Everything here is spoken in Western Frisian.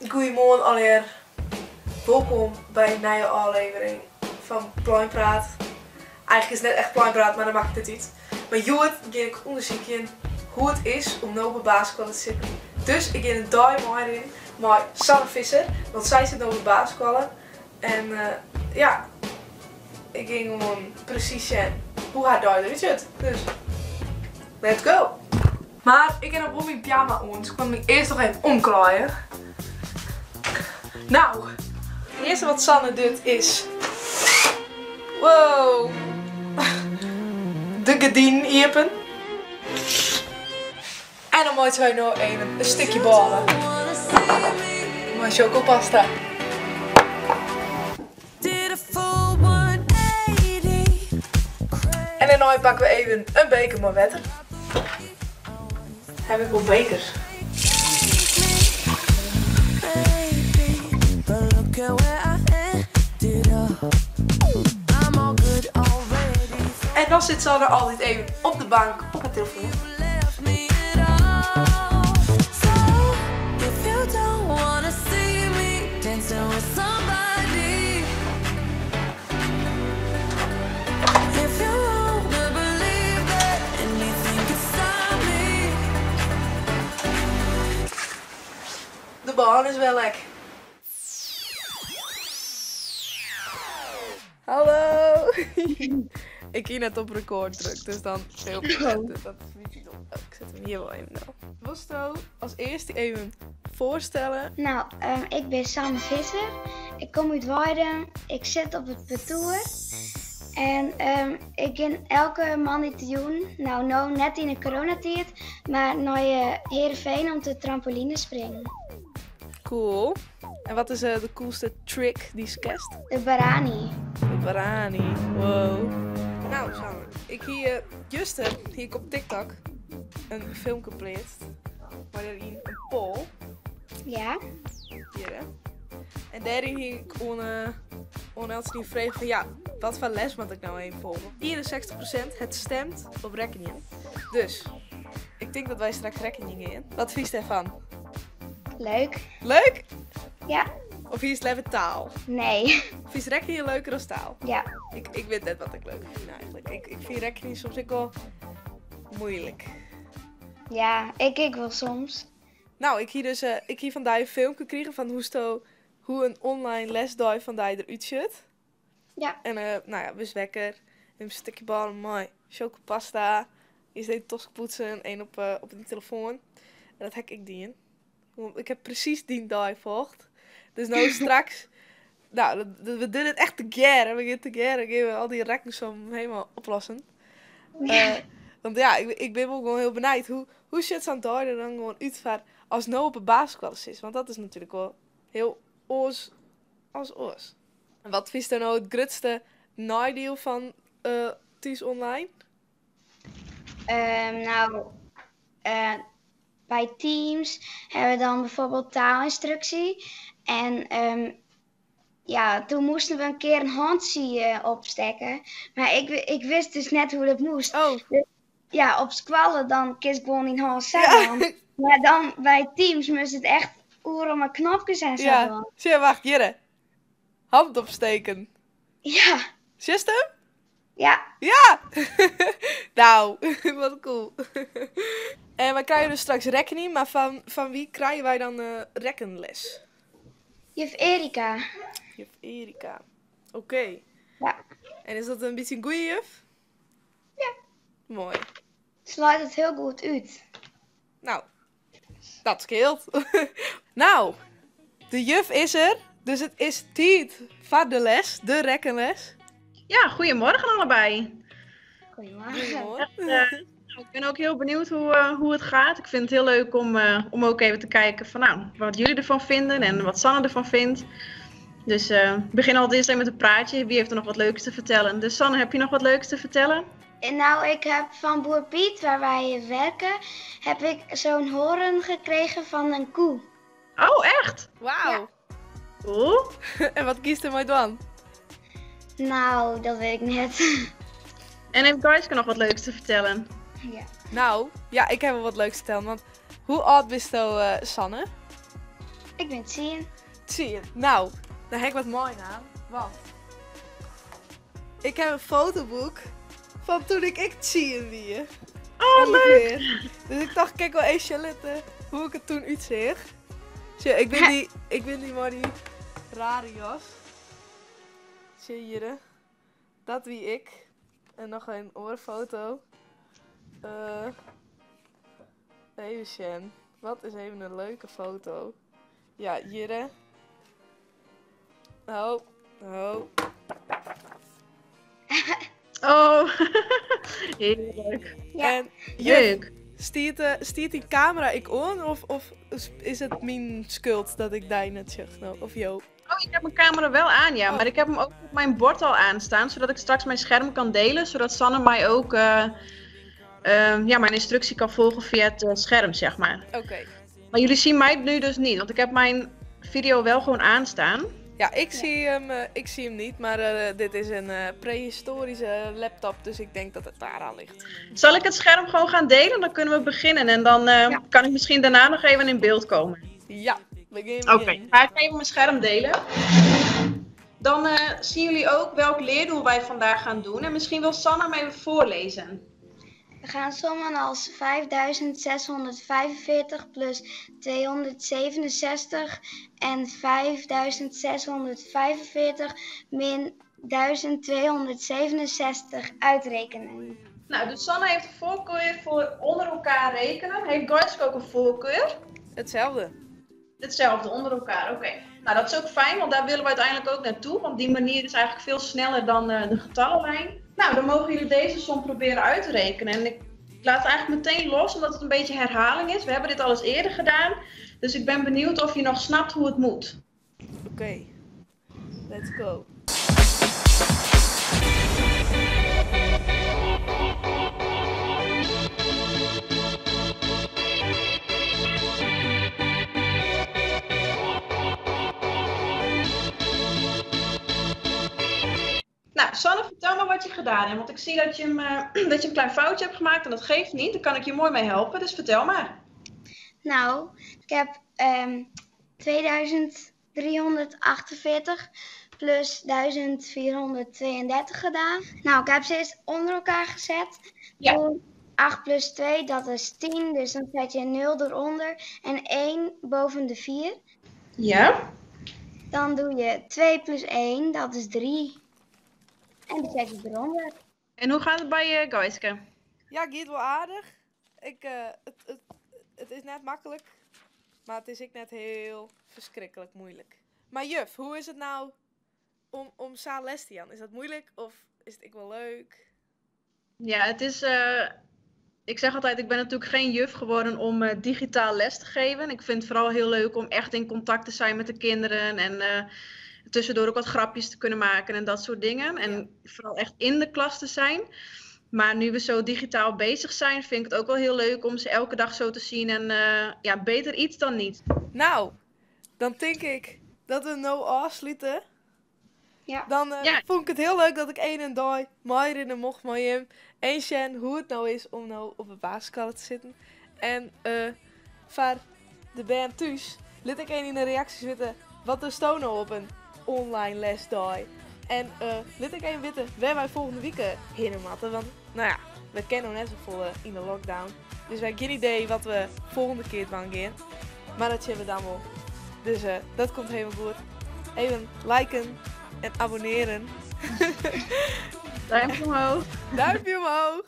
Goeiemoarn allegear. Wolkom by in nije ôflevering fan Pleinpraat. Eigentlik is it net echt Pleinpraat, mar dat makket net út. Mar hjoed gean ik ûndersykjen hoe it is om no op 'e basisskoalle te sitten. Dus ik gean in dei meirinnen mei Sanne Visser, want sy sit no op 'e basisskoalle. En ja, ik gean gewoan presys sjen hoe har dei derút sjocht. Dus let's go! Mar ik ha noch wol myn pyjama oan, dus ik moat my earst noch even omklaaie. Nou, it earste wat Sanne docht is, wow, de gerdinen iepen. En dan meitsje wy no even in stikje bôle mei sjokopasta. En dêrnei pakke we even in beker mei wetter. Haw ik wol bekers? En dan sit Sanne altyd even op de bank op har telefoan. De bân is wer lek. Hallo! Ik hie net op record drukt, dus dan filmt het net. Dus dat is een beetje dom. Oh, ik zet hem hier wel even nou. Wolsto as earste even foarstelle? Nou, ik bin Sanne Visser. Ik kom út Weidum. Ik sit op it partoer. En ik gean elke moandeitejûn, nou no net yn de coronatiid, mar nei Heerenveen om te trampoline springen. Cool. En wat is de coolste trick dy'tst kenst? De Barani. De Barani, wow. Nou, Sanne, ik hie juster hie ik op TikTok in filmke pleatst mei dêryn in poll. Ja. Hjir, hè. En dêryn hie ik oan eltsenien frege fan ja, wat foar les moat ik no even folgje? 61% hat stimd op rekkenjen. Dus, ik tink dat wy straks rekkenjen gean. Wat fynst dêrfan? Leuk. Leuk? Ja. Of hiest leaver taal? Nee. Fynst rekkenjen leuker as taal? Ja. Ik wit net wat ik leuker fyn eigentlik. Ik fyn rekkenjen soms ek wol moeilik. Ja, ik ek wol soms. Nou, ik hie dus, ik hie fan dy in filmke krigen fan hoesto, hoe in online lesdei fan dy derút sjocht. Ja. En nou ja, wurdst wekker, in stikje bôle mei chocopasta, earst even toskpoetsen en op dyn telefoan. En dat ha ik ek dien. Want ik ha presys dyn dei folge. Dus no straks, nou, we dogge dit echt tegearre. We gean tegearre, gean we al dy rekkensommen helemaal oplossen. Want ja, ik bin wol gewoan hiel benijd. Hoe sjocht sa'n dei der dan gewoan út foar ast no op 'e basisskoalle sitst? Want dat is natuerlik wol hiel oars as oars. En wat fynsto no it grutste neidiel fan thús online? Nou, by Teams hawwe we dan bijvoorbeeld taalinstruksje. En ja, toen moasten we in kear in hantsje opstekke. Mar ik wist dus net hoe't dat moast. Dus, ja, op skoalle dan kinst gewoan dyn hân sa dwaan. Mar dan by Teams moast it echt oeral mei knopkes en sa dwaan. Sjoch, wacht, hjirre. Hand opsteken. Ja. Sjochst him? Ja. Ja! Nou, wat cool. En wy krije dus straks rekkenjen, mar fan wie krije wy dan rekkenles? Juf Erika. Juf Erika, oké. Ja. En is dat in bytsje in goeie juf? Ja. Moai. Se leit it hiel goed út. Nou, dat skeelt. Nou, de juf is er, dus it is tiid foar de les, de rekkenles. Ja, goedemorgen allebei. Goedemorgen. Goedemorgen. Ik ben ook heel benieuwd hoe het gaat. Ik vind het heel leuk om ook even te kijken van, nou, wat jullie ervan vinden en wat Sanne ervan vindt. Dus ik begin altijd eerst even met een praatje. Wie heeft er nog wat leuks te vertellen? Dus Sanne, heb je nog wat leuks te vertellen? Nou, ik heb van boer Piet, waar wij werken, heb ik zo'n hoorn gekregen van een koe. Oh, echt? Wauw. Ja. Cool. En wat kiest er mooi dan? Nou, dat weet ik net. En heeft Gaiske nog wat leuks te vertellen? Ja. Nou, ja, ik heb wel wat leuks te vertellen. Want hoe oud bist du, Sanne? Ik bin tsien. Tsien. Nou, dan ha ik wat meinaam, want ik ha in fotoboek fan toen ik ek tsien wie. Oh, leuk! Dus ik tocht, kin ik wol even sjen litte hoe ik der toen útseach. Sjoch, ik bin dy, ik bin dy mei dy rare jas. Sjoch hjirre. Dat wie ik. En noch in oare foto. Uh, even sjen. Wat is even in leuke foto? Ja, hjirre. Oh, oh. Oh, hearlik. Ja. En juf, Leuk. stiet dyn kamera ek oan of is it myn skuld dat ik dy net sjoch no? Of jo? Oh, ik heb mijn camera wel aan, ja. Oh. Maar ik heb hem ook op mijn bord al aanstaan, zodat ik straks mijn scherm kan delen, zodat Sanne mij ook ja, mijn instructie kan volgen via het scherm, zeg maar. Oké. Maar jullie zien mij nu dus niet, want ik heb mijn video wel gewoon aanstaan. Ja, ik zie hem niet, maar dit is een prehistorische laptop, dus ik denk dat het daar aan ligt. Zal ik het scherm gewoon gaan delen? Dan kunnen we beginnen en dan Ja. kan ik misschien daarna nog even in beeld komen. Ja, we gaan Oké, beginnen. ga ik even mijn scherm delen. Dan zien jullie ook welk leerdoel wij vandaag gaan doen. En misschien wil Sanne hem even voorlezen. We gaan sommen als 5645 plus 267 en 5645 min 1267 uitrekenen. Sanne heeft een voorkeur voor onder elkaar rekenen. Heeft Goitske ook een voorkeur? Hetzelfde. Hetzelfde, onder elkaar, oké. Dat is ook fijn, want daar willen we uiteindelijk ook naartoe. Want die manier is eigenlijk veel sneller dan de getallenlijn. Dan mogen jullie deze som proberen uit te rekenen. En ik laat het eigenlijk meteen los, omdat het een beetje herhaling is. We hebben dit al eens eerder gedaan. Dus ik ben benieuwd of je nog snapt hoe het moet. Oké, let's go. Sanne, vertel maar wat je gedaan hebt. Want ik zie dat je een klein foutje hebt gemaakt en dat geeft niet. Daar kan ik je mooi mee helpen, dus vertel maar. Ik heb 2348 plus 1432 gedaan. Ik heb ze eerst onder elkaar gezet. Ja. Toen 8 plus 2, dat is 10. Dus dan zet je 0 eronder en 1 boven de 4. Ja. Dan doe je 2 plus 1, dat is 3. En die zet je eronder. En hoe gaat het bij Goitske? Ja, gaat wel aardig. Het is net makkelijk, maar het is ook net heel verschrikkelijk moeilijk. Maar juf, hoe is het nou om sa les te gaan? Is dat moeilijk of is het ook wel leuk? Ja, het is... ik zeg altijd, ik ben natuurlijk geen juf geworden om digitaal les te geven. Ik vind het vooral heel leuk om echt in contact te zijn met de kinderen en tussendoor ook wat grapjes te kunnen maken en dat soort dingen. En Ja. vooral echt in de klas te zijn. Maar nu we zo digitaal bezig zijn, vind ik het ook wel heel leuk om ze elke dag zo te zien. En beter iets dan niet. Dan denk ik dat we nou afsluiten. Ja. Dan Ja. vond ik het heel leuk dat ik één en dag meerinnen mocht met hem. En Sjen, hoe het nou is om nou op een basisschool te zitten. En voor de band thuis, laat ik één in de reacties weten wat er stoon nou op een online lesdag. En laat ik even weten waar wij volgende week heen moeten. Want we kennen nog net zoveel in de lockdown. Dus wij hebben geen idee wat we volgende keer gaan gaan. Maar dat zien we dan wel. Dus dat komt helemaal goed. Even liken en abonneren. Duimpje omhoog. Duimpje omhoog.